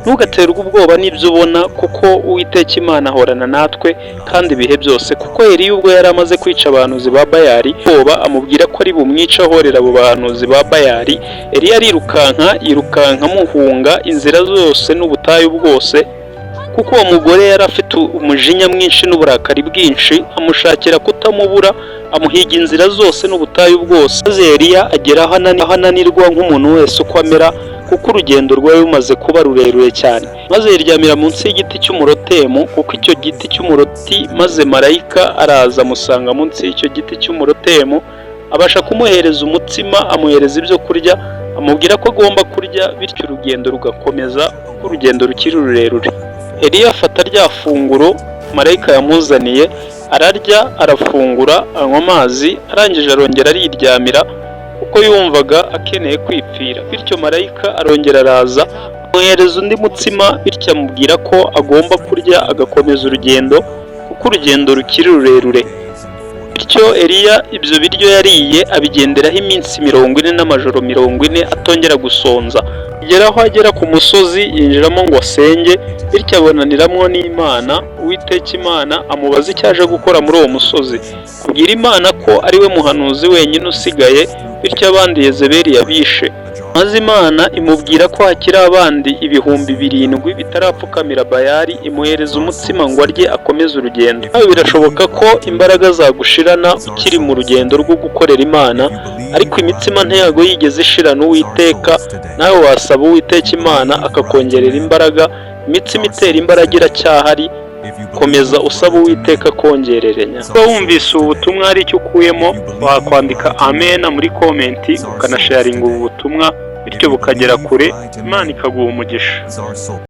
Ntugaterwe ubwoba n'ibyo ubona, kuko Uwiteka Imana ahorana natwe kandi ibihe byose. Kuko Eliya ubwo yari amaze kwica abahanuzi ba Bayali, ubwoba amubwira ko ari bumwice ahorera abo bahanuzi ba Bayali. Eliya arirukanka, yirukanka amuhunga inzira zose n'ubutayu bwose, kuko uwo mugore yari afite umujinya mwinshi n'uburakari bwinshi, amushakira kutamubura, amuhiga inzira zose n'ubutayu bwose. Maze Eliya agera aho ananirwa nk'umuntu wese uko amera, kuko urugendo rwari rumaze kuba rurerure cyane. Maze yiryamira munsi y'igiti cy'umurotemu, kuko icyo giti cy'umuroti. Maze marayika araza amusanga munsi y'icyo giti cy'umurotemu, abasha kumuhereza umutsima, amuhereza ibyo kurya, amubwira ko agomba kurya, bityo urugendo rugakomeza, kuko urugendo rukiri rurerure. Eliya afata rya funguro marayika yamuzaniye, ararya, arafungura, anywa amazi, arangije arongera ariryamira, kuko yumvaga akeneye kwipfira. Bityo marayika arongera araza, amuhereza undi mutsima, bityo amubwira ko agomba kurya agakomeza urugendo, kuko urugendo rukiri rurerure. Bityo Eliya ibyo biryo yariye abigenderaho iminsi 40 n'amajoro 40 atongera gusonza. Agera aho agera ku musozi, yinjiramo ngo asenge, bityo abonaniramwo n'Imana. Uwiteka Imana amubaza icyo aje gukora muri uwo musozi. Abwira Imana ko ari we muhanuzi wenyine usigaye, bityo abandi Yezebeli yabishe. Maze Imana imubwira ko hakiri abandi 7000 bitarapfukamira Bayali, imuhereza umutsima ngo arye akomeze urugendo. Nawe birashoboka ko imbaraga zagushirana ukiri mu rugendo rwo gukorera Imana, ariko imitsima ntago yigeze ishirana Uwiteka. Nawe wasaba Uwiteka Imana akakongerera imbaraga. Imitsima itera imbaraga iracyahari, komeza usaba Uwiteka kongererenya. Niba wumvise ubu butumwa hari icyo ukuyemo, wakwandika amena muri comment, ukanasharinga ubu butumwa, bityo bukagera kure, Imana ikaguha umugisha.